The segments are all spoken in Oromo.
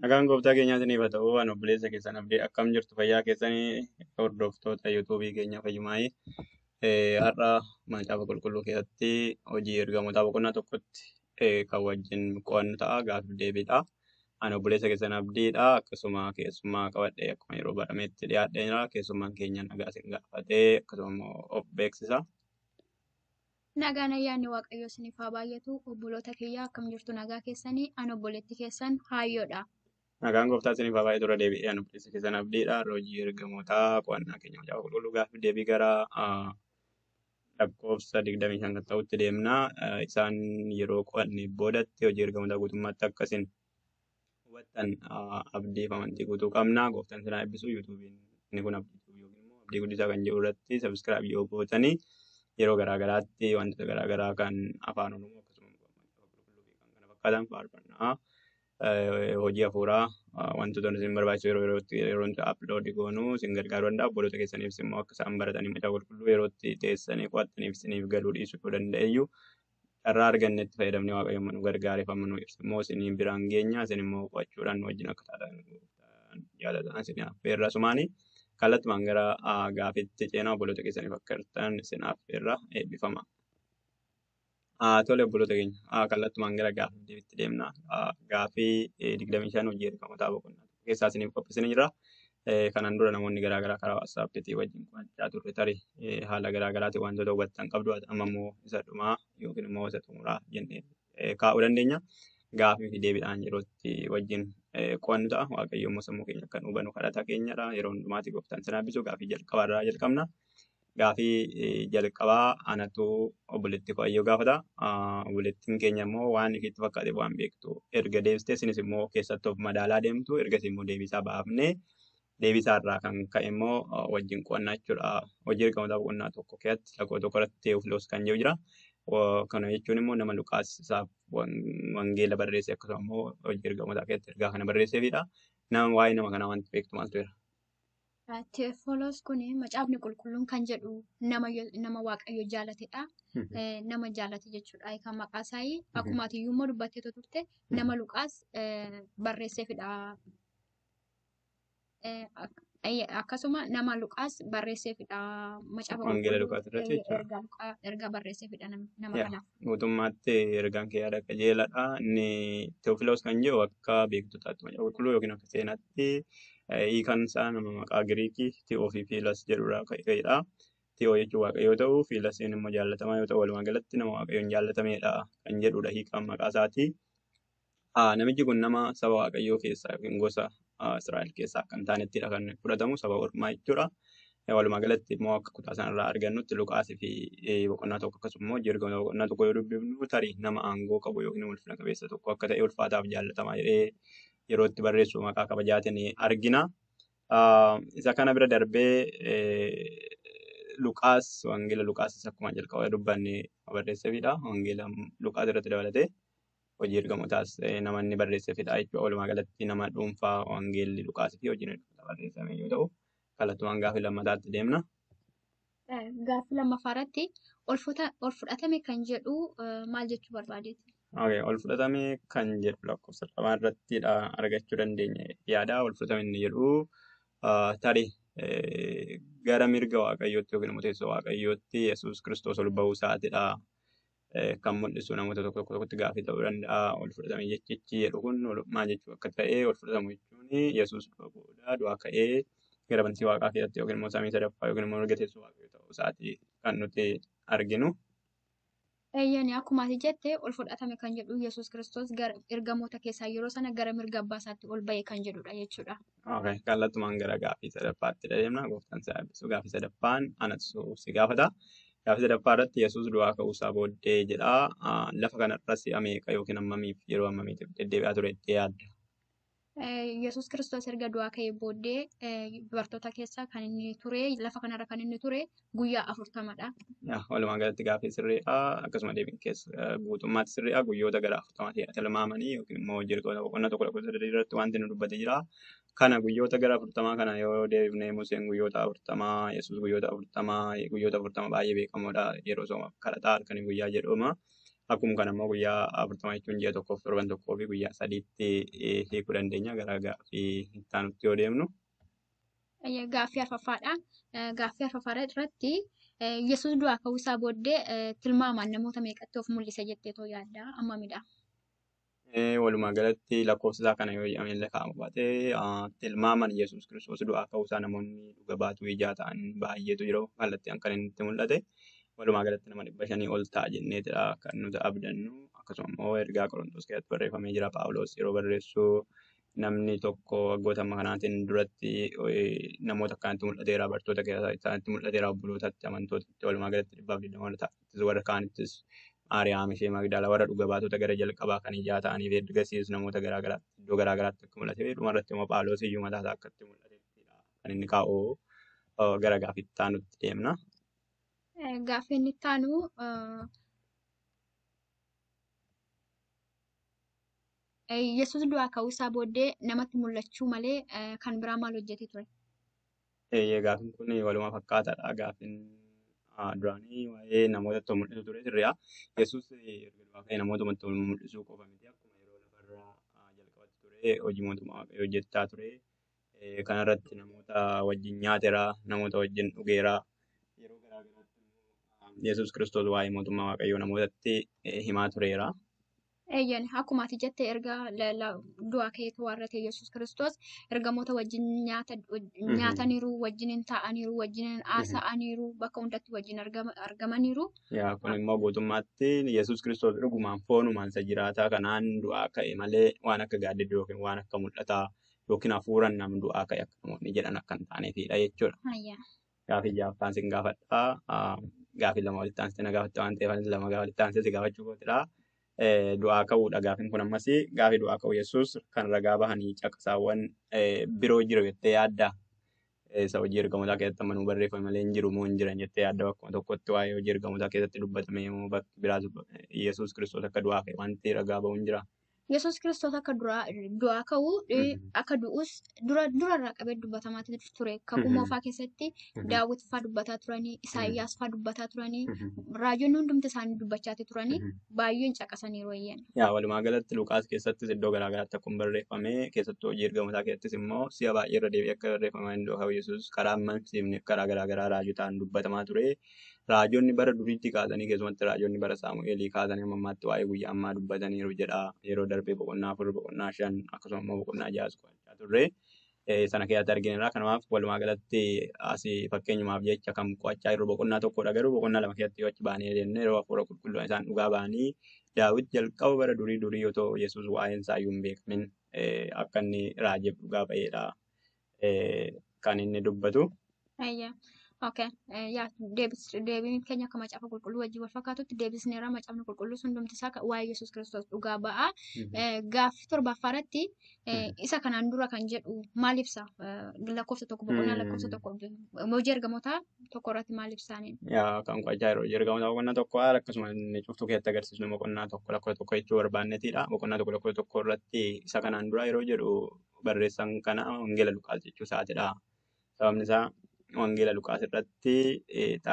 Nagaan gooftaa keenyaa isiniif haa ta'u. Ani obboleessa keessan Abdii, akkam jirtu? Fayyaa keessanii? Hordoftoota yuutuubii keenya fayyumaayii. Har'a Macaafa Qulqulluu keessatti hojii ergamootaa boqonnaa tokkotti kan wajjin qo'annu ta'a. Gaaffiif deebiidha. Ani obboleessa keessan Abdiidha. Akkasuma keessummaa qabadhee akkuma yeroo barametti dhiyaadheera. Keessummaan keenya nagaa isin gaafatee akkasuma immoo of beeksisa. Nagaan ayyaanni Waaqayyoo isiniif haa baay'atu. Obboloota kiyyaa, akkam jirtu? Nagaa keessanii? Ani obboleettii keessan Haayyoodha. Nagaan gooftaa isiniif haa baay'atu. Irra deebi'ee ani obboleessa keessan Abdiidha. Har'a hojii ergamootaa qo'annaa keenya Macaafa Qulqulluu gaaffiif deebii gara lakkoofsa 25 kan ta'utti deemna. Isaan yeroo qo'anne boodatti hojii ergamootaa guutummaatti akka isin hubattan abdii fi amantii guutuu qabna. Gooftaan isin haa eebbisu. Yuutuubiin inni kun Abdii Tuubii yookiin immoo Abdii Guddisaa kan jedhu irratti subscribe yoo gootanii yeroo garaa garaatti wantoota garaa garaa kan afaan Oromoo akkasuma Macaafa Qulqulluu fi kan kana fakkaatan, faarfannaa, hojii hafuuraa, wantoota isin barbaachisu yeroo yerootti yeroo nuti upload goonu isin gargaaruu danda'a. Obboloota keessaniifis immoo akka isaan baratanii Macaafa Qulqulluu yerootti teessanii qo'attaniif isiniif galuu dhiisuu yoo danda'eyyuu, carraa argannetti fayyadamnee Waaqayyo nu gargaareeffamu nu ibsa immoo isin biraan geenya. Isin immoo qo'achuudhaan nu wajjin akka taatan jaalatan isin affeerra. Sumaanii kallattumaan gara gaafiitti ceenaa. Obboloota keessaniif akka hirtan isin affeerra, eebbifama. Tole obboloota keenya, kallattumaan gara gaafii deebiitti deemna. Gaafii 25 hojii ergamootaa boqonnaa tokko keessaa isiniif qopheessinee jira. Kanaan dura namoonni garaa garaa karaa WhatsAppiitii wajjin qo'achaa turre, tarii haala garaa garaatiin wantoota hubattan qabdu. Amma immoo isa dhumaa yookiin immoo isa xumuraa jennee kaa'uu dandeenya. Gaafii fi deebiidhaan yerootti wajjin qo'annu ta'a. Waaqayyo immoo sammuu keenya akka nu hubanu kadhata keenyadha. Yeroo hundumaatti gooftaan isin haa eebbisu. Gaafii jalqabaarraa jalqabna. Gaafii jalqabaa anatu obboleettii koo Ayyoo gaafata. Obboleettiin keenya immoo waan isheetti fakkaate waan beektu erga deebistee, isinis immoo keessatti of madaalaa deemtu, ergasii immoo deebisaa baafnee deebisaa irraa kan ka'e immoo wajjin qo'annaa jechuudha. Hojii ergamootaa boqonnaa tokko keessatti lakkoofsa 1 irratti Teewfiloos kan jedhu jira. Kana jechuun immoo nama Luqaas isaaf wangeela barreesse, akkasuma immoo hojii ergamootaa keessatti ergaa kana barreesseefidha. Nama waa'ee nama kanaa wanti beektu maaltu jira? Teewofiloos kun Macaafni Qulqulluun kan jedhu nama Waaqayyo jaalatedha. Nama jaalate jechuudha. Kan maqaa isaa akkuma ati iyyuu immoo dubbattee turte nama Luqaas barreesseefidha. Akkasuma nama Luqaas barreesseefidha Macaafa Wangeela Qulqulluu Luqaas irratti jechuudha. Ergaa barreesseefidha nama kanaaf. Guutummaatti ergaan kee yaada qajeeladha. Inni Teewfiloos kan jedhu akka beektotaatti Macaafa Qulqulluu yookiin akka seenaatti hiikaan isaa nama maqaa Giriikii Ti'oo fi Fiilas jedhurraa ka'edha. Ti'oo jechuun Waaqayyo yoo ta'u, Fiilasiin immoo jaallatamaa yoo ta'u, walumaa galatti nama Waaqayyoon jaallatameedha kan jedhudha hiikaan maqaa isaatii. Namichi kun nama saba Waaqayyoo keessaa yookiin gosa Israa'el keessaa akka hin taanettidha kan fudhatamu, saba ormaa jechuudha. Walumaa galatti immoo akka kutaa sanarraa argannutti Luqaasii fi boqonnaa tokko akkasuma immoo hojii ergamoota boqonnaa tokko yoo dubbifnu, tarii nama aangoo qabu yookiin ulfina qabeessa tokko akka ta'e, ulfaataaf jaallatamaa jedhee yeroo itti barreessu maqaa kabajaatiin argina. Isa kana bira darbee Luqaas, wangeela Luqaasis akkuma jalqaba dubbanne barreesseefidha. Wangeela Luqaas irratti dabalatee hojii ergamootaas nama inni barreesseefidha jechuudha. Walumaa galatti nama dhuunfaa wangeelli Luqaasii fi hojiin ergamootaa barreeffame yoo ta'u, kallattumaan gaafii lammataatti deemna. Gaaffii lammaffaa irratti ol fudhatame kan jedhu maal jechuu barbaadeeti? Okay, ol fudhatame kan jedhu lakkoofsa 2 irrattidha argachuu dandeenya yaada. Ol fudhatame inni jedhu tarii gara mirga Waaqayyootti yookiin immoo teessoo Waaqayyootti Yesuus Kiristoos ol ba'uu isaatidha kan mul'isu. Namoota tokko tokkotti gaaffii ta'uu danda'a. Ol fudhatame jechichi jedhu kun maal jechuu akka ta'e, ol fudhatamu jechuun Yesuus du'a booda du'aa ka'ee gara bantii Waaqaa keessatti yookiin immoo samii sadaffaa yookiin immoo mirga teessoo Waaqayyoo ta'uu isaati kan nuti arginu. Eeyyani, akkuma ati jette ol fudhatame kan jedhu Yesuus Kiristoos gara ergamoota keessaa yeroo sana gara mirga abbaa isaatti ol ba'e kan jedhudha jechuudha. Okay, kallattumaan gara gaaffii sadaffaatti deemna. Gooftaan si haa eebbisu. Gaaffii sadaffaan anatu si gaafata. Gaaffii sadaffaa irratti Yesuus du'aa ka'uusaa booddee jedha. Lafa kanarra si'a meeqa yookiin hammamiif, yeroo hammamiitiif deddeebi'aa ture jettee yaadda? Yesuus Kiristoos erga du'aa ka'ee booddee dubartoota keessa kan inni ture, lafa kanarra kan inni ture guyyaa 40dha. Walumaa galatti gaaffii sirriidha. Akkasuma deebiin keessa guutummaatti sirriidha. Guyyoota gara 40 tilmaamanii yookiin immoo hojii ergamoota boqonnaa 1 lakkoofsa 3 irratti wanti nu dubbate jira. Kana guyyoota gara 40 kana yoo deebifnee, Museen guyyoota 40, Yesuus guyyoota 40, guyyoota 40 baay'ee beekamoodha. Yeroo sooma kadhataa halkanii guyyaa jedhuma. Akkuma kana immoo guyyaa 40 jechuun ji'a tokkoof torban tokkoo fi guyyaa 3tti hiikuu dandeenya. Gara gaaffii itti aanutti yoo deemnu. Gaaffii arfaffaadha. Gaaffii arfaffaa irratti Yesuus du'aa ka'uu isaa booddee tilmaamaan namoota meeqatti of mul'ise jetteetoo yaadda? Ammamidha? Walumaa galatti lakkoofsa isaa kana yoo jedhame illee kaa'amu baatee tilmaamaan Yesuus Kiristoos du'aa ka'uu isaa namoonni dhuga baatuu ijaa ta'an baay'eetu jiru. Kallattiin kan inni itti mul'ate. Walumaa galatti nama 500 ol ta'a jenneetidha kan nuti abdannu. Akkasuma immoo ergaa Qorontos keessatti barreeffamee jira. Phaawulos yeroo barreessu namni tokko waggoota amma kanaatiin duratti namoota akkanatti mul'ateera. Bartoota isaanitti mul'ateera. Obbolootatti, amantootatti walumaa galatti 120 ol ta'a. Warra kaanittis Maariyaam ishee Magdaalaa warra dhuga baatota gara jalqabaa kan ijaa ta'anii fi ergasiis namoota garaa garaatti iddoo garaa garaatti akka mul'ate fi dhumarratti immoo Phaawulos iyyuu mataa isaa akka itti mul'atettidha kan inni kaa'u. Gara gaaffii itti aanutti deemna. Gaaffii inni itti aanu Yesuus du'aa ka'uu isaa booddee namatti mul'achuu malee kan biraa maal hojjetee ture? Gaaffiin kun waluma fakkaataadha. Gaaffiin duraanii waa'ee namootatti mul'isu ture sirriidha. Yesuus erga du'aa ka'ee namootumatti mul'isuu qofa miti. Akkuma yeroo lafarraa jalqabatti ture hojii mootummaa Waaqayyoo hojjechaa ture. Kanarratti namoota wajjin nyaateera, namoota wajjin dhugeera. Yeroo garaa garaatti immoo Yesuus Kiristoos waa'ee mootummaa Waaqayyoo namootatti himaa tureera. Eeyyan akkuma ati jette erga du'aa ka'eetu waarrate Yesuus Kiristoos ergamoota wajjin nyaataniiru, wajjin taa'aniiru, wajjin haasa'aniiru, bakka hundatti wajjin argamaniiru. Yaa kun immoo guutummaatti Yesuus Kiristoos dhugumaan foonumaan isa jiraataa kanaan du'aa ka'e malee waan akka gaaddidduu yookiin waan akka mul'ataa yookiin hafuuraan namni du'aa ka'e akka namoonni jedhan akka hin taaneefidha jechuudha. Gaaffii ja'affaan sin gaafadha. Gaaffii lama walitti aansitee na gaafatte waan ta'eef anis lama walitti aansee si gaafachuu kootidha. Du'aa ka'uudha gaaffiin kun ammas gaaffii du'aa ka'uu Yesuus kan ragaa bahanii caqasaawwan biroo jiru jettee yaadda. Isa hojii ergamootaa keessatti amma nuu barreeffame malee hin jiru moo hin jiran jettee yaadda bakkuma tokkotti waa'ee hojii ergamootaa keessatti dubbatame moo bakki biraas Yesuus Kiristoos akka du'aa ka'e wanti ragaa bahu hin jira. Yesuus Kiristoos akka du'aa ka'u akka du'us durarraa qabee dubbatamaa ture. Kakuu moofaa keessatti Daawit fa'aa dubbataa turanii, Isaayyaas fa'aa dubbataa turanii, raajonni hundumti isaanii dubbachaa turanii baay'een caqasaniiru eeyyan. Yaa walumaa galatti Luqaas keessattis iddoo garaa garaatti akkuma barreeffame keessattuu hojii ergamootaa keessattis immoo si'a baay'ee irra deebi'ee akka barreeffame iddoo ka'u Yesuus karaa amansiifne karaa garaa garaa raajotaan dubbatamaa ture. Raajonni bara duriitti kaasanii keessumatti raajonni bara Saamu'eelii kaasanii hamma ammaatti waa'ee guyyaa ammaa dubbataniiru jedha. Yeroo darbee boqonnaa 4, boqonnaa 5 akkasuma immoo boqonnaa 6 qo'achaa turre. Sana keessatti argineerra. Kanaaf walumaa galatti asii fakkeenyumaaf jecha kan qo'achaa jirru boqonnaa tokkodha. Garuu boqonnaa 2 keessatti yoo achi baanee deemne yeroo hafuura qulqulluun isaan dhugaa ba'anii Daawit jalqaba bara durii durii otoo Yesuus waa'een isaa iyyuu hin beekamin akka inni raajeef dhugaa ba'eedha kan inni dubbatu. Okay. Yaa deebiin keenya akka macaafa qulqulluu wajjin wal fakkaatutti deebisneerra. Macaafni qulqulluu hundumti isaa waa'ee Yesuus Kiristoos dhugaa ba'a. Gaaffii torbaffaa irratti isa kanaan dura kan jedhu maal ibsa? Lakkoofsa 1 boqonnaa lakkoofsa 1 hojii ergamootaa 1 irratti maal ibsaaniin? Yaa kan qo'achaa jiru hojii ergamootaa boqonnaa 1 haala akkasuma inni cuftuu keessatti agarsiisnu boqonnaa 1 lakkoofsa 1 jechuu barbaannetiidha. Boqonnaa 1 lakkoofsa 1 irratti isa kanaan dura yeroo jedhu barreessaan kana Wangeela Luqaas jechuu isaatidha. Sababni isaa Wangeela Luqaas irratti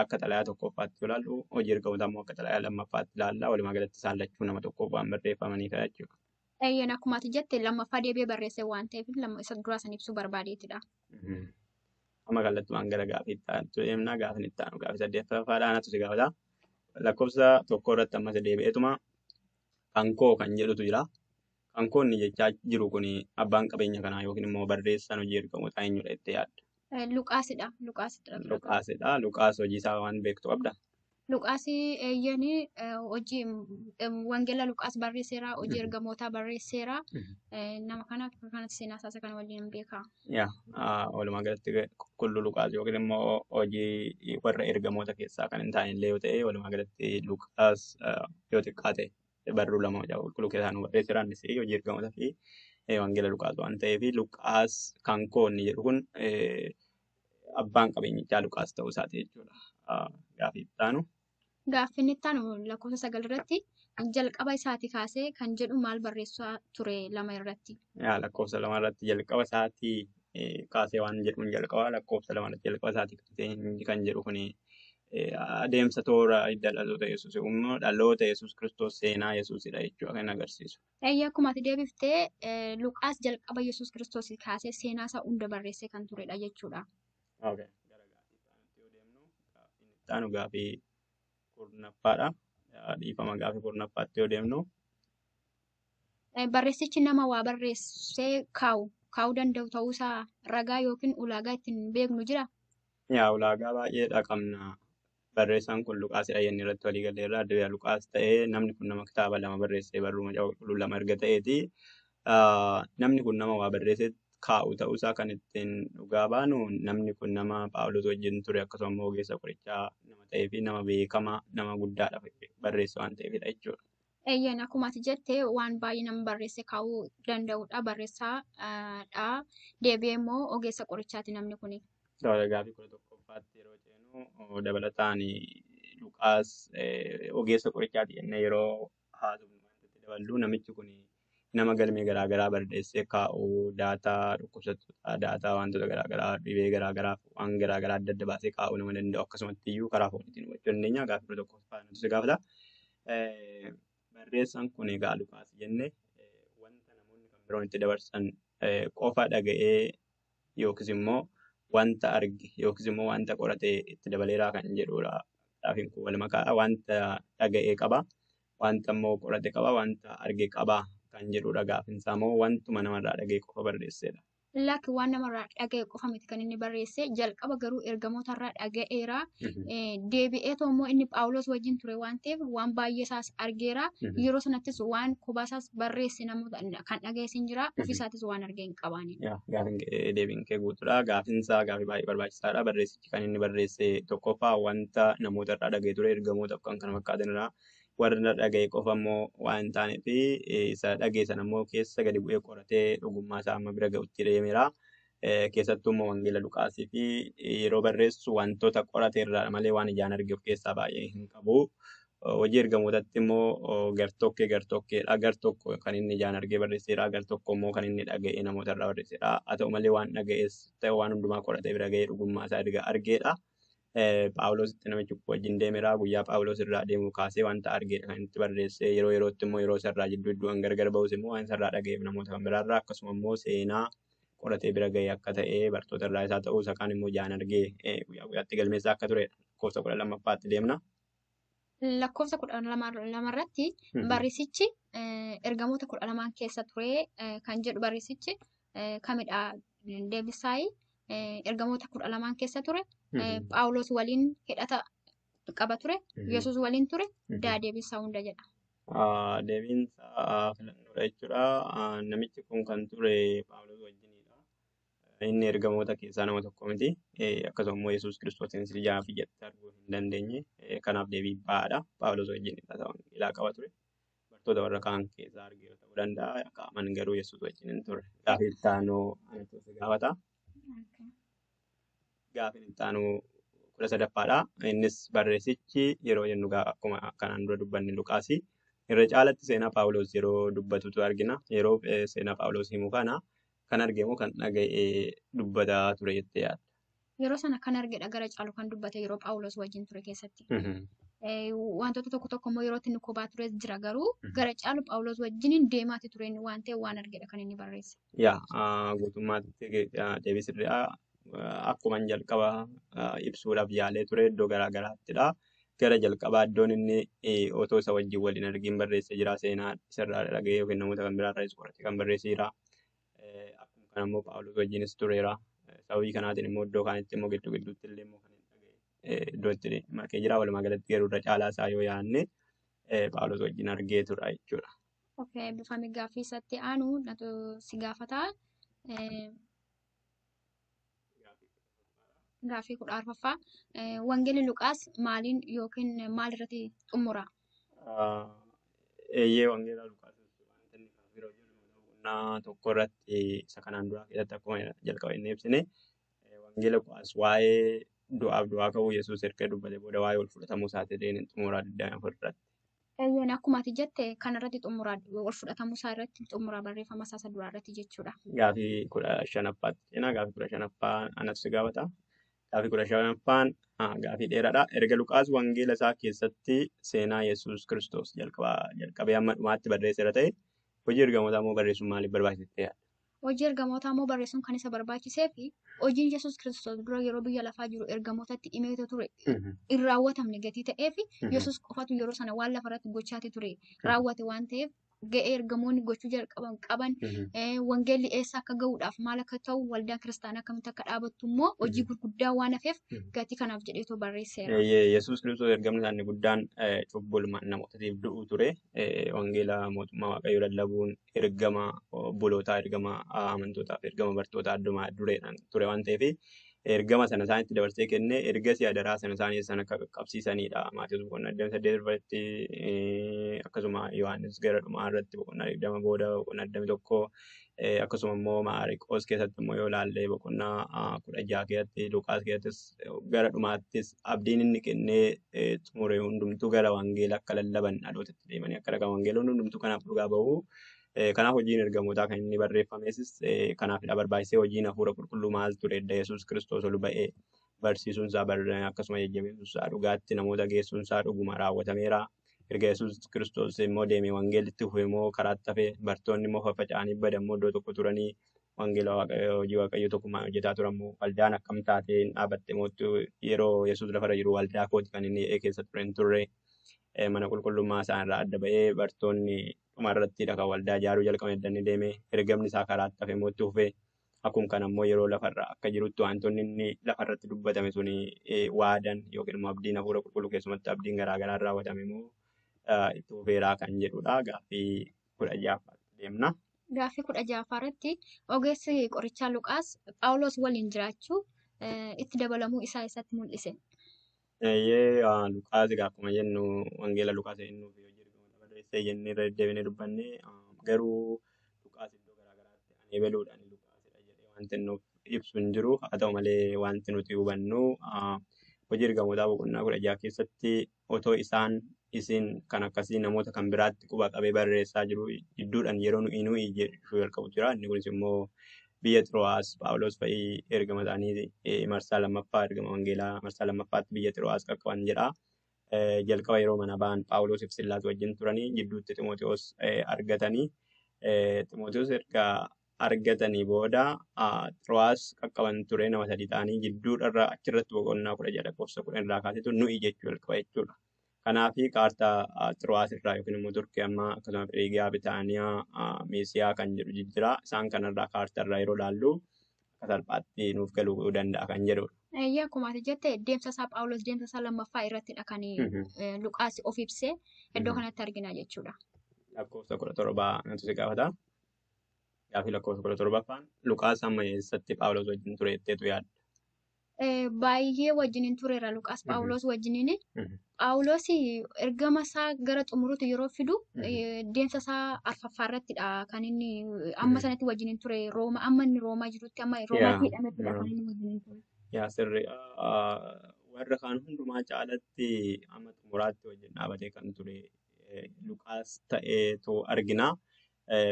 akka xalayaa tokkoffaatti yoo ilaallu hojii ergamootaa immoo akka xalayaa lammaffaatti ilaalla. Walumaa galatti isaan lachuu nama tokkoof waan barreeffamaniidha jechuudha. Eeyyeen akkuma ati jette lammaffaa deebi'ee barreesse waan ta'eef isa duraa san ibsuu barbaadeetidha. Amma kallattumaan gara gaaffii itti aanutti deemna. Gaaffiin itti aanu gaaffii saddeettaffaadha. Anatu si gaafata. Lakkoofsa 1 irratti ammas deebi'eetuma kan koo kan jedhutu jira. Kan koo inni jechaa jiru kun abbaan qabeenya kanaa yookiin immoo barreessaan hojii ergamootaa eenyudha jettee yaadda? Luqaasidha. Luqaasidha. Luqaas hojii isaa waan beektu qabda? Luqaas eeyyanii hojii wangeela Luqaas barreesseera, hojii ergamootaa barreesseera. Nama kana kanatti seenaa isaa kana waliin hin beeka. Yaa walumaa galatti qulqulluu Luqaas yookiin immoo hojii warra ergamoota keessaa kan hin taane illee yoo ta'e walumaa galatti Luqaas yoo xiqqaate barruu lama macaafa qulqulluu keessaa nu barreesseera. Innis hojii ergamootaa fi wangeela Luqaas waan ta'eef Luqaas kan koo inni jedhu kun abbaan qabeenyichaa Luqaas ta'uu isaati jechuudha. Gaaffii itti aanu. Gaaffiin itti aanu lakkoofsa 9 irratti jalqaba isaatii kaasee kan jedhu maal barreessaa ture 2 irratti? Yaa lakkoofsa 2 irratti jalqaba isaatii kaasee waan jedhuun jalqaba lakkoofsa 2 irratti jalqaba isaatii kaasee kan jedhu kuni Adeemsa toora hidda dhaloota Yesuus immoo dhaloota Yesuus Kiristoos seenaa Yesuusidha jechuudha kan agarsiisu. Eeyyee, akkuma ati deebiftee Luqaas jalqaba Yesuus Kiristoos kaasee seenaa isaa hunda barreessee kan turedha jechuudha. Okay. Gara gaaffii itti aanutti yoo deemnu, gaaffiin itti aanu gaaffii 10ffaadha. Dhiifama, gaaffii 10ffaatti yoo deemnu. Barreessichi nama waa barreessee kaa'uu danda'u ta'uusaa ragaa yookiin ulaagaa ittiin beeknu jira? Yaa, ulaagaa baay'eedha qabna. Barreessaan kun Luqaasidha jennee irratti walii galleerra. Adda Luqaas ta'ee namni kun nama kitaaba lama barreessee barruu macaafa qulqulluu lama erga ta'eeti. Namni kun nama waa barreessee kaa'u ta'uusaa kan ittiin dhugaa baanu, namni kun nama Phaawulos wajjin ture, akkasuma immoo ogeessa qorichaa nama ta'ee fi nama beekamaa, nama guddaadha barreessa waan ta'eefidha jechuudha. Eeyyeen, akkuma ati jette waan baay'ee nama barreessee kaa'uu danda'udha. Barreessaa dha. Deebi'ee immoo ogeessa qorichaati namni kuni. Gaaffii 11ffaatti yeroo ceenu, dabalataan Luqaas ogeessa qorichaati jennee yeroo haasofnu wanti itti daballu, namichi kun nama galmee garaagaraa barreessee kaa'u, daataa dhukkubsattootaa, daataa wantoota garaagaraa, dhibee garaagaraa, waan garaagaraa adda adda baasee kaa'uu nama danda'u akkasumatti iyyuu karaa fooniitiin hubachuu dandeenya. Gaaffii 11ffaa natu si gaafata. Barreessaan kun egaa Luqaas jenne, wanta namoonni kan biroon itti dabarsan qofa dhaga'ee yookiis immoo wanta arge yookiis immoo wanta qorate itti dabaleeraa kan jedhudha. Gaaffiin kun wal makaa, wanta dhaga'ee qaba, wanta immoo qorate qaba, wanta arge qaba kan jedhudha gaaffiin isaa, moo wantuma namarraa dhaga'e qofa barreessedha? Lakki, waan namarraa dhaga'e qofa miti kan inni barreesse. Jalqaba garuu ergamootarraa dhaga'eera. Deebi'eetoo immoo inni Phaawulos wajjin ture waan ta'eef waan baay'ee isaas argeera. Yeroo sanattis waan kophaa isaas barreesse, namoota kan dhaga'es hin jira. Ofii isaatis waan arge hin qabaani. Yaa, gaaffiin kee, deebiin kee guutuudha. Gaaffiin isaa gaaffii baay'ee barbaachisaadha. Barreessichi kan inni barreesse tokkoffaa wanta namoota irraa dhaga'e ture, ergamootaaf kan kana fakkaatan irraa warra dhaga'e qofa immoo waan hin taaneef, isa dhaga'e sana immoo keessa gadi bu'ee qoratee dhugummaa isaa amma bira ga'utti deemeera. Keessattuu immoo Wangeela Luqaasii fi yeroo barreessu wantoota qorate irraa malee waan ijaan arge of keessaa baay'ee hin qabu. Hojii ergamootatti immoo gartokkee gartokkeedha. Gartokko kan inni ijaan argee barreesseera. Gartokko immoo kan inni dhaga'ee namoota irraa barreesseera. Haa ta'u malee waan dhaga'es ta'e waan hundumaa qoratee bira ga'ee dhugummaa isaa erga argeedha. Phaawulositti namichi kun wajjin deemeera. Guyyaa Phaawulos irraa deemu kaasee wanta argeedha kan itti barreesse. Yeroo yerootti immoo yeroo isarraa jidduu iddoon gargar ba'us immoo waan isarraa dhaga'eef namoota kan biraarraa, akkasuma immoo seenaa qoratee bira ga'e akka ta'e bartoota irraa isaa ta'uu isa kaan immoo ijaan argee guyyaa guyyaatti galmeessaa akka turedha. Lakkoofsa 12ffaatti deemna. Lakkoofsa 12 irratti barreessichi ergamoota 12n keessa ture kan jedhu barreessichi kamidha? Deebisaayi, ergamoota 12n keessa ture, Phaawulos waliin hidhata qaba ture, Yesuus waliin ture, daa deebisaa hunda jedha. Deebiin isaa filannoodha jechuudha. Namichi kun kan ture Phaawulos wajjinidha. Inni ergamoota keessaa nama tokko miti. Akkasuma immoo Yesuus Kiristoosin ijaa fi ijatti arguu hin dandeenye. Kanaaf deebii ba'aadha. Phaawulos wajjin hidhata wangeelaa qaba ture. Bartoota warra kaan keessaa argee ta'uu danda'a. Qaamaan garuu Yesuus wajjin hin turre. Gaaffii itti aanu anatu si gaafata. Gaaffiin itti aanu 13ffaadha. Innis barreessichi yeroo jennu akkuma kanaan dura dubbanne Luqaasi. Irra caalatti seenaa Phaawulos yeroo dubbatutu argina. Yeroo seenaa Phaawulos himu kana kan arge moo kan dhaga'e dubbataa ture jettee yaadda? Yeroo sana kan argedha gara caalu kan dubbate, yeroo Phaawulos wajjin ture keessatti. Wantoota tokko tokko immoo yeroo inni kophaa ture jira, garuu gara caalu Phaawulos wajjin deemaati ture inni waan ta'eef waan argedha kan inni barreesse. Yaa, guutummaatti deebii sirriidha. Akkuma jalqaba ibsuudhaaf yaalee ture iddoo garaa garaattidha. Gara jalqabaa iddoon inni otoo isa wajjin waliin argin barreessee jira. Seenaa isarraa dhaga'ee yookiin namoota kan biraarraa isa qorate kan barreessee jira. Akkuma kana immoo Phaawulos wajjinis tureera. Sababii kanaatiin immoo iddoo kaanitti immoo gidduu gidduutti illee immoo kan inni dhaga'e iddoo itti makee jira. Walumaa galatti garuu irra caalaa isaa yoo yaadne Phaawulos wajjin argee tura jechuudha. Okay, eebbifame. Gaaffii isatti aanu natu si gaafata. Gaaffii 14ffaa. Wangeelli Luqaas maaliin yookiin maal irratti xumura? Eeyyee, Wangeela Luqaas wanta inni kan bira jiru boqonnaa tokko irratti isa kanaan duraa keessatti akkuma jalqaba inni ibsine, Wangeela Luqaas waa'ee du'aaf du'aa ka'uu Yesuus erga dubbate booda waa'ee ol fudhatamuu isaatiin xumuraa 24 irratti. Eeyyeen, akkuma ati jette kanarratti xumura, ol fudhatamuu isaa irratti xumura barreeffama isaa isa duraa irratti jechuudha. Gaaffii 15ffaatti seenaa. Gaaffii 15ffaa anatu si gaafata. Gaaffii 15ffaan gaaffii dheeraadha. Erga Luqaas wangeela isaa keessatti seenaa Yesuus Kiristoos jalqabee hamma dhumaatti barreesseera ta'e hojii ergamootaa immoo barreessuun maaliif barbaachise? Hojii ergamootaa immoo barreessuun kan isa barbaachisee fi hojiin Yesuus Kiristoos dura yeroo biyya lafaa jiru ergamootatti himeetu ture hin raawwatamne gatii ta'ee fi Yesuus qofatu yeroo sana waan lafarratti gochaati ture raawwate waan ta'eef ga'ee ergamoonni gochuu jalqaban qaban wangeelli eessa akka ga'uudhaaf maal akka ta'u waldaan kiristaanaa akkamitti akka dhaabattu immoo hojii gurguddaa waan hafeef gatii kanaaf jedheetoo barreesseera. Yesuus Kiristoos ergamni isaa inni guddaan cubbuu ilmaan namootaatiif du'u ture. Wangeela mootummaa Waaqayyoo lallabuun ergama obbolootaa, ergama amantootaa fi ergama bartootaa addumaa dureedhaan ture waan ta'eef ergama sana isaanitti dabarsee kennee ergasii adaraa sana isaanii sana akka qaqqabsiisanidha. Maatiyoos boqonnaa 28 irratti akkasuma Yohaannis gara dhumaa irratti boqonnaa 20 booda boqonnaa 21 akkasuma immoo Maariqoos keessatti immoo yoo ilaalle boqonnaa 16 keessatti Luqaas keessattis gara dhumaattis abdiin inni kennee xumure hundumtuu gara wangeela akka lallaban dhalootatti deemanii akka dhaqan wangeelonni hundumtuu kanaaf dhugaa bahu. Kanaaf hojiin ergamootaa kan inni barreeffames kanaafidha barbaachisee hojiin hafuura qulqulluu maal ture edda Yesuus Kiristoos ol ba'ee barsiisuun isaa akkasuma jajjabeessuun isaa dhugaatti namoota geessuun isaa dhuguma raawwatameera. Erga Yesuus Kiristoos immoo deemee wangeelli itti fufe immoo karaatti hafe bartoonni immoo faffaca'anii badan immoo iddoo tokko turanii wangeela hojii waaqayyoo tokkummaan hojjetaa turan immoo waldaan akkam taatee hin dhaabatte moottu yeroo Yesuus lafarra jiru waldaa kooti kan inni keessa ture hin turre. Mana qulqullummaa isaan irraa adda ba'ee bartoonni dhumarrattidha kan waldaa ijaaruu jalqaban edda inni deeme ergamni isaa karaatti hafe immoo itti fufe akkuma kana immoo yeroo lafarra akka jirutti wantoonni inni lafarratti dubbatame suni waadan yookiin immoo abdiin hafuura qulqulluu keessumatti abdiin garaagaraa raawwatame immoo itti fufeeraa kan jedhudha. Gaaffii 16ffaatti deemna. Gaaffii 16ffaa irratti ogeessi qorichaa Luqaas Phaawulos waliin jiraachuu itti dabalamuu isaa isatti mul'ise. Luqaas egaa akkuma jennu wangeela Luqaas jennuu fi hojii ergamoota barreessee jennee irra deddeebinee dubbanne garuu Luqaas iddoo garaagaraatti ani ebaluudhaan Luqaasidha jedhee wanti nuuf ibsu hin jiru. Haa ta'u malee wanti nuti hubannu hojii ergamootaa boqonnaa 16 keessatti otoo isaan isin kan akkasii namoota kan biraatti quba qabee barreessaa jiru gidduudhaan yeroo nuyi jechuu jalqabu jira. Inni kunis immoo biyya Xiroo'aas Phaawulos fa'ii ergama isaanii marsaa lammaffaa ergama wangeelaa marsaa lammaffaatti biyya Xiroo'aas qaqqaban jedha. Jalqaba yeroo mana ba'an Phaawulosiif Sillaas wajjin turanii gidduutti Ximootiyoos argatanii Ximootiyoos erga argatanii booda Xiroo'aas qaqqaban ture nama sadii ta'anii gidduudharra achirratti boqonnaa 16 lakkoofsa 10 irraa kaasetu nuyi jechuu jalqaba jechuudha. Kanaafi kaartaa Xiroo'aas irraa yookiin immoo Turkii ammaa akkasuma Firiigiyaa, Bitaaniyaa, Meesiyaa kan jedhu jijjiira. Isaan kanarraa kaartaa irraa yeroo ilaallu akka salphaatti nuuf galuu danda'a kan jedhudha. Akkuma ati jette deemsa isaa Phaawulos deemsa isaa lammaffaa irrattidha kan Luqaas of ibsee iddoo kanatti argina jechuudha. Lakkoofsa 17 natu si gaafata. Gaaffii lakkoofsa 17ffaan Luqaas amma eessatti Phaawulos wajjin ture jetteetu yaadda? Baay'ee wajjiniin tureera Luqaas Phaawulos wajjiniin. Phaawulos ergama isaa gara xumuruutti yeroo fidu deemsa isaa arfaffaa irrattidha kan inni amma sanatti wajjiniin ture Rooma amma inni Roomaa jirutti amma Roomaatti hidhamettidha kan inni wajjiniin ture. Yaa sirri warra kaan hundumaa caalatti amma xumuraatti wajjin dhaabatee kan ture Luqaas ta'eetu argina.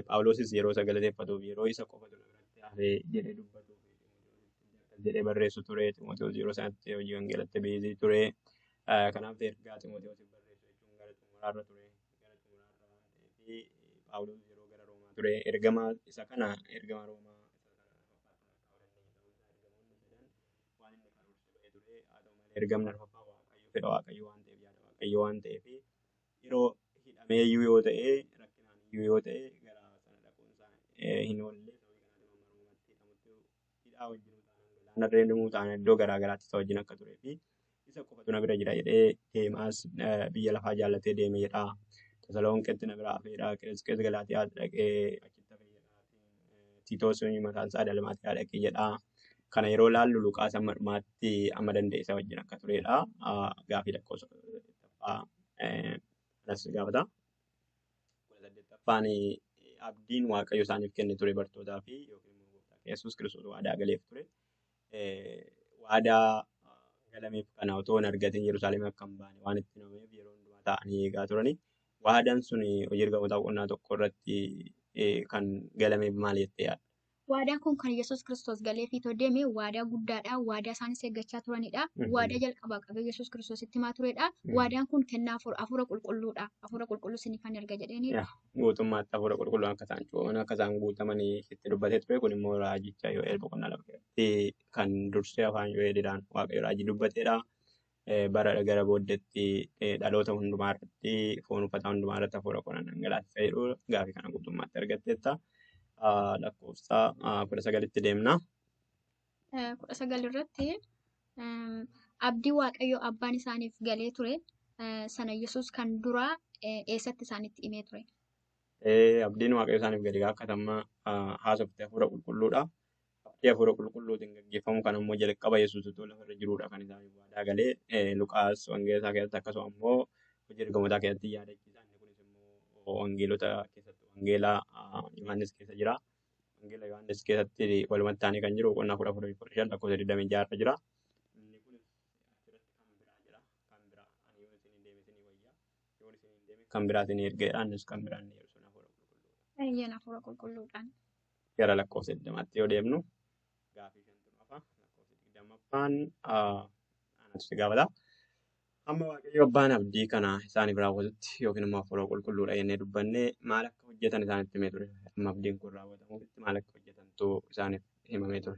Phaawulosis yeroo isa galateeffatuuf yeroo isa qofa biratti hafee jedhee dubbatuuf jedhee barreessu ture. Ximootiyoos yeroo sanatti hojii wangeelatti beezii ture. Kanaaf ergaa Ximootiyoosiif barreessu jechuun gara xumuraarra ture. Gara xumuraarra fi Phaawulos yeroo gara Roomaa ture. Ergama isa kana ergama Roomaa waan inni karoorse ba'ee ture. Haa ta'u malee ergamni arfaffaa Waaqayyo fedha Waaqayyo waan ta'eef yaada Waaqayyo waan ta'eef yeroo hidhamee iyyuu yoo ta'e rakkinaan iyyuu yoo ta'e gara sana dhaquun isaa hin oolle. Sababii kanaatiin amma Roomaatti hidhamutti hidhaa wajjin galaanarra deemuu ta'an iddoo garaa garaatti isa wajjin akka turee fi isa qofatu na bira jira jedhee deemaas biyya lafaa jaallatee deeme jedha. Tasalonqeetti na bira hafeedha. Qeesqees Galaatiyaa dhaqee achitti hafe jedha. Tiitoos mataan isaa Dalmaatiyaa dhaqee jedha. Kana yeroo ilaallu Luqaas amma dhumaatti amma danda'e isa wajjin akka turedha. Gaaffii lakkoofsa 18ffaa kanas gaafata. 18ffaan abdiin Waaqayyo isaaniif kenne ture bartootaa fi yookiin immoo gooftaa Yesuus Kiristoos waadaa galeef ture. Waadaa galameef kana otoo hin argatin Yerusaalem akka hin baane waan itti himameef yeroo hundumaa taa'anii eegaa turani. Waadaan sun hojii ergamootaa boqonnaa 1 irratti kan galameef maal jettee yaadda? Waadaan kun kan Yesuus Kiristoos galeefii deeme waadaa guddaadha. Waadaa isaanis eeggachaa turanidha. Waadaa jalqabaa qabee Yesuus Kiristoositti himaa turedha. Waadaan kun kennaa hafuura qulqulluudha. Hafuura qulqulluu isinifan erga jedheenidha. Guutummaatti hafuura qulqulluu akka isaan cuuphaman akka isaan guutamanii itti dubbatee ture kun immoo raajicha Yo'eel boqonnaa 2 keessatti kan dursee afaan Yo'eelidhaan Waaqayyo raajii dubbateedha. Bara gara booddeetti dhaloota hundumaa irratti foon uffataa hundumaa irratti hafuura koo nan dhangalaasisa jedhu gaafii kana guutummaatti argatteetta. Lakkoofsa 19tti deemna. 19 irratti abdii Waaqayyo abbaan isaaniif galee ture sana Yesuus kan duraa eessatti isaanitti himee ture? Abdiin Waaqayyo isaaniif gadi akka haasofte hafuura qulqulluudha. Abdii hafuura qulqulluutiin gaggeeffamu kan immoo jalqaba Yesuus utuu lafarra jiruudha kan isaaniif waadaa galee Luqaas wangeela isaa keessatti akkasuma immoo hojii ergamootaa keessatti yaadachiisa. Inni kunis immoo wangeelota keessatti wangeela Yohaannis keessa jira. Wangeela Yohaannis keessatti walumatti aanee kan jiru boqonnaa 14 fi 15 lakkoofsa 26 irra jira. Inni kunis asirratti kan biraa jira. Kan biraa ani yoon isin hin deeme isinii wayya. Yoon isin hin deeme kan biraa isinii ergeedha. Innis kan biraa inni yeroo sun hafuura qulqulluudha. Eeyyeen hafuura qulqulluudhaan. Gara lakkoofsa 20tti yoo deemnu gaafii shantu hafa. Lakkoofsa 20ffaan anatu si gaafata. Amma Waaqayyo abbaan abdii kana isaaniif raawwatutti yookiin immoo hafuura qulqulluudha jennee dubbannee maal akka hojjetan isaanitti himee ture. Amma abdiin kun raawwatamuufitti maal akka hojjetantu isaaniif himamee ture.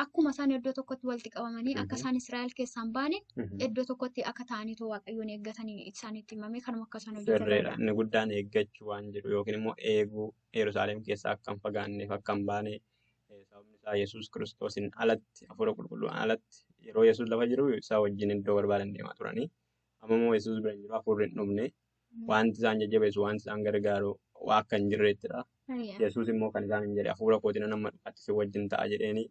Akkuma isaan iddoo tokkotti walitti qabamanii akka isaan Israa'el keessaa hin baane iddoo tokkotti akka ta'aniitu Waaqayyoon eeggatanii isaanitti himamee kanuma akka isaan hojjetan. Sirriidha. Inni guddaan eeggachuu waan jedhu yookiin immoo eeguu Yerusaalem keessaa akka hin fagaanneef akka hin baane sababni isaa Yesuus Kiristoosiin alatti hafuura qulqulluun alatti yeroo Yesuus lafa jiru isaa wajjin iddoo barbaadan deemaa turanii. Amma immoo Yesuus bira hin jiru hafuurri hin dhumne wanti isaan jajjabeessu wanti isaan gargaaru waa akka hin jirreettidha. Yesuus immoo kan isaan hin jedhe hafuura kootiin amma dhumaatti si wajjin ta'a jedheeni.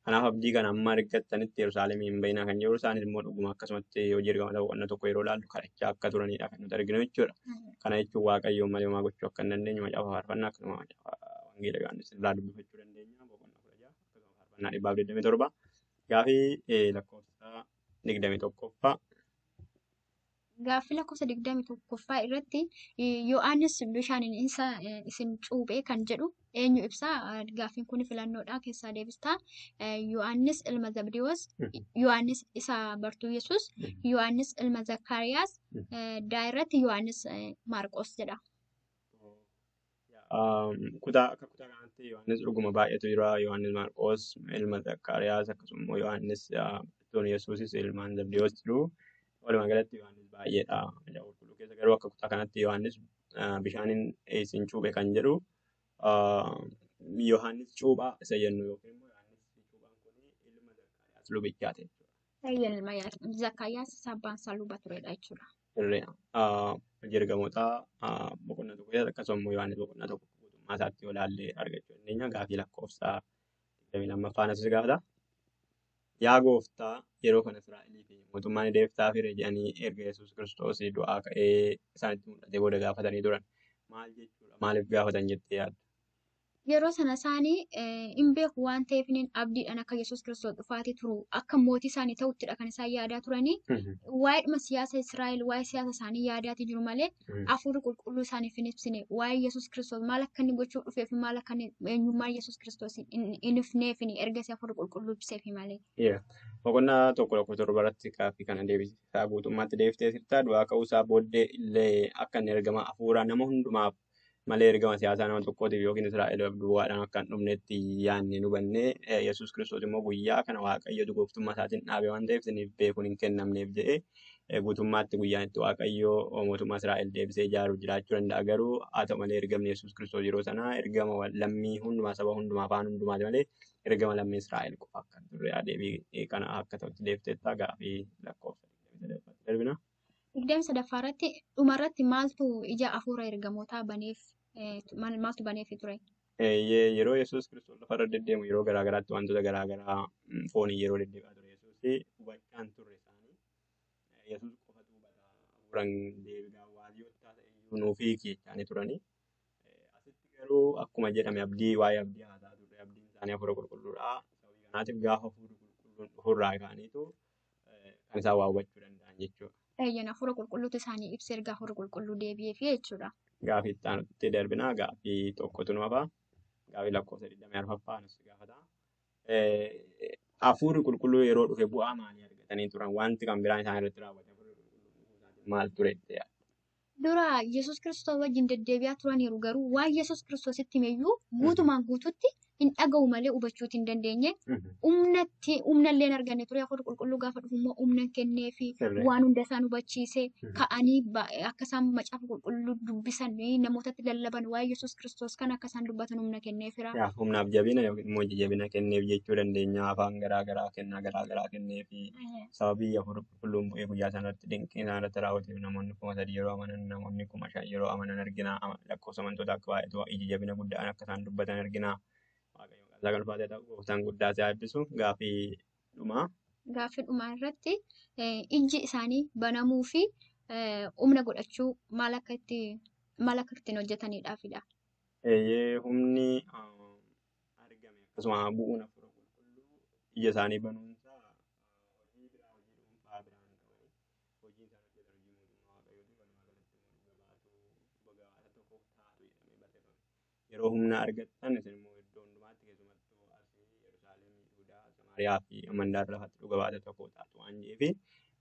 Kanaaf abdii kana amma argattanitti Yerusaalemii hin bayinaa kan jiru isaanis immoo dhuguma akkasumatti hojii ergamoota boqonnaa 1 yeroo ilaallu kadhachaa akka turanidha kan nuti arginu jechuudha. Kana jechuun Waaqayyoon malee homaa gochuu akka hin dandeenye macaafa faarfannaa akkasuma macaafa wangeela Yohaannis irraa dubbifachuu dandeenya. Boqonnaa 16 akkasuma faarfannaa 127 gaafii lakkoofsa 21ffaa. Gaaffii lakkoofsa 21ffaa irratti Yohaannis bishaaniin isa isin cuuphe kan jedhu eenyu ibsaa? Gaaffiin kun filannoodha keessaa deebistaa. Yohaannis ilma Zabdiyoos, Yohaannis isa bartuu Yesuus, Yohaannis ilma Zakkaariyaas, daa irratti Yohaannis Maarqos jedha. Kutaa akka kutaa kanaatti Yohaannis dhuguma baay'eetu jira. Yohaannis Maarqos ilma Zakkaariyaas akkasuma immoo Yohaannis bartuun Yesuusis ilmaan Zabdiyoos jiru. Walumaa galatti Yohaannis baay'eedha. Macaafa qulqulluu keessa garuu akka kutaa kanatti Yohaannis bishaaniin isin cuuphe kan jedhu Yohaannis cuuphaa isa jennu yookiin immoo Yohaannis cuuphaan kun ilma Zakkaariyaas lubichaati jechuudha. Ilma Zakkaariyaas isa abbaan isaa luba turedha jechuudha. Sirriidha. Hojii ergamootaa boqonnaa 1 keessatti akkasuma immoo Yohaannis boqonnaa 1 guutummaa isaatti yoo ilaalle argachuu dandeenya. Gaafii lakkoofsa 22ffaan as gaafata. Yaa gooftaa yeroo kana Israa'elii fi mootummaan deebiftaa fire jedhanii erga Yesuus Kiristoos du'aa ka'ee isaanitti mul'atee booda gaafatanii turan. Maal jechuudha? Maaliif gaafatan jettee yaadda? Yeroo sana isaanii hin beeku waan ta'eef abdiidhaan akka Yesuus Kiristoos dhufaatii turu akka mootii isaanii ta'uttidha kan isaan yaadaa turanii. Waa'eedhuma siyaasa Israa'el waa'ee siyaasa isaanii yaadaatii jiru malee hafuurri qulqulluu isaaniif hin ibsine waa'ee Yesuus Kiristoos maal akka inni gochuuf dhufee fi maal akka inni eenyummaan Yesuus Kiristoos hin ifneef ergasii hafuurri qulqulluu ibseef malee. Boqonnaa 1 lakkoofsa 7 irratti gaaffii kana deebisaa guutummaatti deebiftee jirta. Du'aa ka'uusaa booddee illee akka inni ergama hafuuraa nama hundumaaf malee ergama siyaasaa nama tokkootiif yookiin Israa'el duwwaadhaan akka hin dhumnetti yaadne nu hubannee Yesuus Kiristoos immoo guyyaa kana Waaqayyotu gooftummaa isaatiin dhaabe waan ta'eef isiniif beekuun hin kennamneef jedhee guutummaatti guyyaan itti Waaqayyo mootummaa Israa'el deebisee ijaaruuf jiraachuu danda'a. Garuu haa ta'u malee ergamni Yesuus Kiristoos yeroo sanaa ergama lammii hundumaa saba hundumaa afaan hundumaati malee ergama lammii Israa'el qofa akka hin turre deebii kana akka ta'utti deebiteetta gaaffii lakkoofsa 23ffaatti darbina. 23ffaa irratti dhumarratti maaltu ija hafuura ergamootaa baneef maaltu baneef ture? Yeroo Yesuus Kiristoos lafarra deddeemu yeroo garaa garaatti wantoota garaa garaa fooniin yeroo deddeebi'aa ture Yesuus hubachaa hin turre isaanii Yesuus qofatu hubata hafuuraan deebi'aa waaziyootaa ta'e iyyuu nuuf hiiki jechaanii turanii. Asitti garuu akkuma jedhame abdii waa'ee abdii haasaa turre abdiin isaanii hafuura qulqulluudha. Sababii kanaatiif gaafa hafuurri qulqulluun dhufurraa ka'aniitu kan isaan waa hubachuu danda'an jechuudha. Eeyyeen hafuura qulqulluutu isaanii ibsa erga hafuurri qulqulluu deebi'eef jechuudha. Gaaffii itti aanutti darbinaa gaaffii tokkotu nu hafa. Gaaffii lakkoofsa 24ffaa nus gaafata. Hafuurri qulqulluu yeroo dhufe bu'aa maalii argatanii turan? Wanti kan biraan isaan irratti raawwate hafuurri qulqulluu dhufuu isaatiin maal ture jettee yaadda? Dura Yesuus Kiristoos wajjin deddeebi'aa turaniiru garuu waan Yesuus Kiristoositti himeyyuu guutumaan guututti hin dhaga'u malee hubachuuti hin dandeenye. Humnatti humnallee hin arganne ture hafuurri qulqulluu gaafa dhufu immoo humna kenneefi Sirrii. waan hunda isaan hubachiise ka'anii akka isaan macaafa qulqulluu dubbisan namootatti lallaban waa'ee Yesuus Kiristoos kan akka isaan dubbatan humna kenneefira. Yaa humnaaf jabina yookiin immoo jajjabina kenneef jechuu dandeenya. Afaan garaa garaa kennaa garaa garaa kenneefi sababii hafuurri qulqulluun bu'ee guyyaa sanatti dinqii isaan irratti raawwateef namoonni 3,000 yeroo amanan namoonni 5,000 yeroo amanan argina. Lakkoofsa amantoota akka baay'atu ija jabina guddaan akka isaan dubbatan argina. Waaqayyo maqaan isaa kan ulfaate haa ta'u gooftaan guddaa si haa eebbisu. Gaaffii dhumaa. Gaaffii dhumaa irratti ijji isaanii banamuu fi humna godhachuu maal akka itti maal akka ittiin hojjetaniidhaafidha. Eeyyee humni argame akkasuma bu'uun hafuura qulqulluu ija isaanii banuunsaa hojii biraa hojii dhuunfaa biraan qabanii hojii isaan hojjetan hojii mootummaa waaqayyooti walumaa galatti immoo dhuga baatu dhuga baata tokko taatu jedhamee barreeffame. Yeroo humna argattan isin immoo iddoo hundumaatti keessumattuu Arsii, Yerusaalem, Yihudaa, Samaariyaa fi mandaara lafaatti dhuga baata tokko taatu waan jedheefi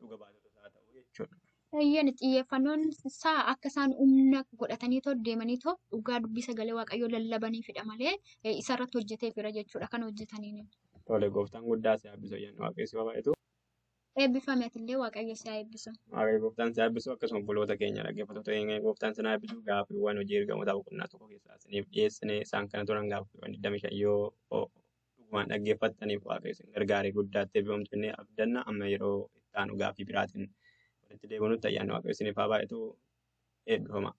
dhuga baatota isaa ta'u jechuudha. Eeyyeen xiyyeeffannoon isaa akka isaan humna godhatanii too deemanii too dhugaa dubbii sagalee waaqayyoo lallabaniifidha malee isarratti hojjeteefira jechuudha kan hojjetaniin. Tole gooftaan guddaa si haa eebbisu ayyaanni waaqayyo si haa baay'atu. Eebbifame atillee waaqayyo si haa eebbisu. Waaqayyo gooftaan si haa eebbisu akkasuma obboloota keenya dhaggeeffattoota keenya gooftaan si haa eebbisu gaaffiiwwan hojii ergamootaa boqonnaa tokko keessaa isiniif dhiyeessine isaan kana turan gaaffiiwwan 25 yoo dhugumaan dhaggeeffattaniif waaqayyo isin gargaaree guddaatti eebbifamtu jennee abdanna amma yeroo itti aanu gaaffii biraatiin walitti deebinutti ayyaanni waaqayyo isiniif haa baay'atu eebbifama.